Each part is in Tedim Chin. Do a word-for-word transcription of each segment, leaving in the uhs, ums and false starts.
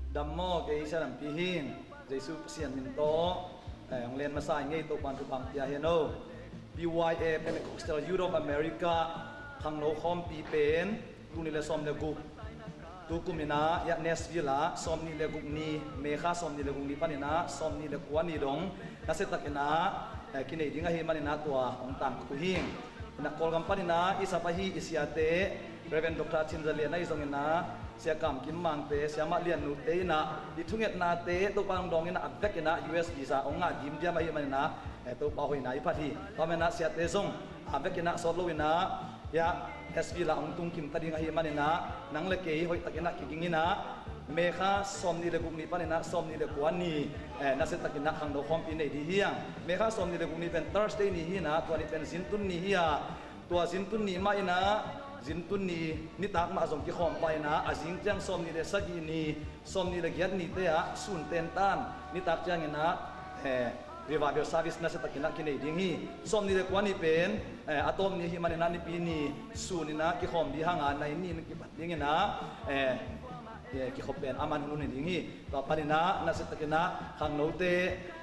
Dam maw, kei Sia Dam Pi hi ing. Jesu Pasian min tawh, eh, hong len masa ing ei, Topa'n thupha pia hen aw. P Y A, Pentecostal Youth of America khangno khawmpi pen tul nih le sawm le guk, tu kum in ah, ya, Nashville ah sawmnih le guk ni, May kha sawmnih le guk ni panin ah sawmnih le kua ni dong nasia takin ah, eh, kinei ding ahih manin ah tua hong tangko uh hi ing. Inn ah Kawlgam panin ah i sap ahi i siate, Reverend Doctor Cin Za Lian ahi zongin ah, Sia Kam Kim Mangte, Siamah Lian Nute in ah i thungetnate Topa hong dawngin ah, a vekin ah U S visa hong ngah dimdiam ahih manin ah, eh, Topa hoihna i phat hi. Tua manin ah siate zong a vekin ah sawt loin ah, ya, Nashville ah hong tungkim ta ding ahih manin ah, nang le kei hoihtakin ah kigingin ah, May kha sawmnih le guk ni panin ah sawmnih le kua ni, eh, nasia takin ah khangno khawmpi nei ding hi ing. May kha sawmnih le guk ni pen Thursday ni hi in ah, tua ni pen zintun ni hi a, tua zintun ni mah in ah, zintun ni nitak mah zong kikhawm pah in ah, a zing ciang sawmnih le sagih ni, sawmnih le giat nite ah sun tentan nitak ciangin ah, eh, revival service nasia takin ah kinei ding hi. Sawmnih le kua ni pen, eh, a tawp ni ahih manin ah Nipi ni sun in ah kikhawm ding hang a, nai ni in kipat dingin ah, eh, eh, kikhop pen a man hun hun hi ding hi. Tua panin ah nasia takin ah khangnote,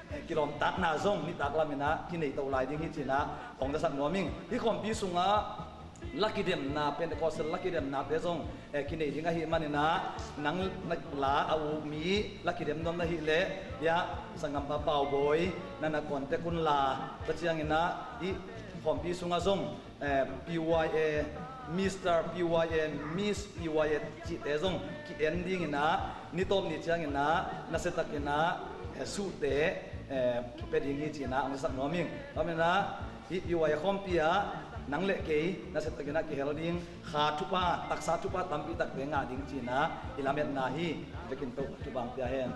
eh, kilawmtatna zong nitak lamin ah kinei to lai ding hi ci-in ah hong zasak nuam ing. Hih khawmpi sungah la kidemna, Pentecostal la kidemnate zong, eh, kinei ding ahih manin ah, nang na la a uk mi la kidem nuam na hih leh, ya, sanggampa Pau Bawi na na contact un la, tua ciangin ah hih khawmpi sungah zong, eh, P Y A, Mister P Y A, Miss P Y A cihte zong ki-en dingin ah, ni tawp ni ciangin ah nasia takin ah, eh, suhte, eh, kipia ding hi ci-in ah hong zasak nuam ing. Tua manin ah hih P Y A khawmpi ah nang le kei nasia takin ah kihel ding, kha thupha, taksa thupha tampi takte ngah ding ci-in ah i lametna hi. Vekin Topa thupha pia hen.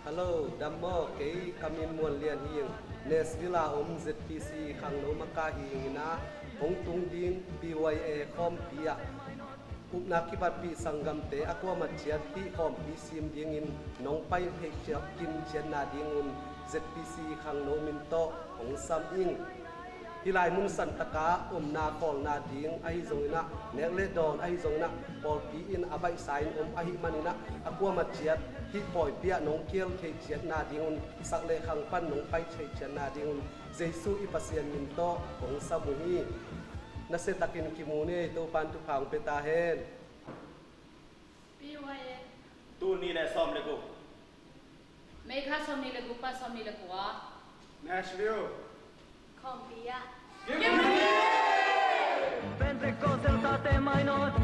Hello, dam maw, kei ka min Muan Lian hi ing. Nashville a om Z P C khangno makaih hi ing in ah, hong tung ding P Y A khawmpi ah upna kipatpih sanggamte a kuamah ciat hih khawmpi sim dingin nong pai theih ciat, kim ciatna dingun Z P C khangno min tawh hong sam ing. Hih lai mun santak ah omna khawlna ding ahi zongin ah, nek le dawn ahi zongin ah, pawlpi in a baihsa in om ahih manin ah, a kuamah ciat hih pawipi ah nong kihel theih ciatna dingun, sak le khang pan nong pai theih ciatna dingun Jesu i Pasian min tawh hong sam uh hi. Nasia takin kimu ni ei, Topa'n thupha hong pia ta hen. P Y A. Tul nih le sawm le guk. May kha sawmnih le guk pan sawmnih le kua. Nashville. Khawmpi ah. Pentecost tate mainawt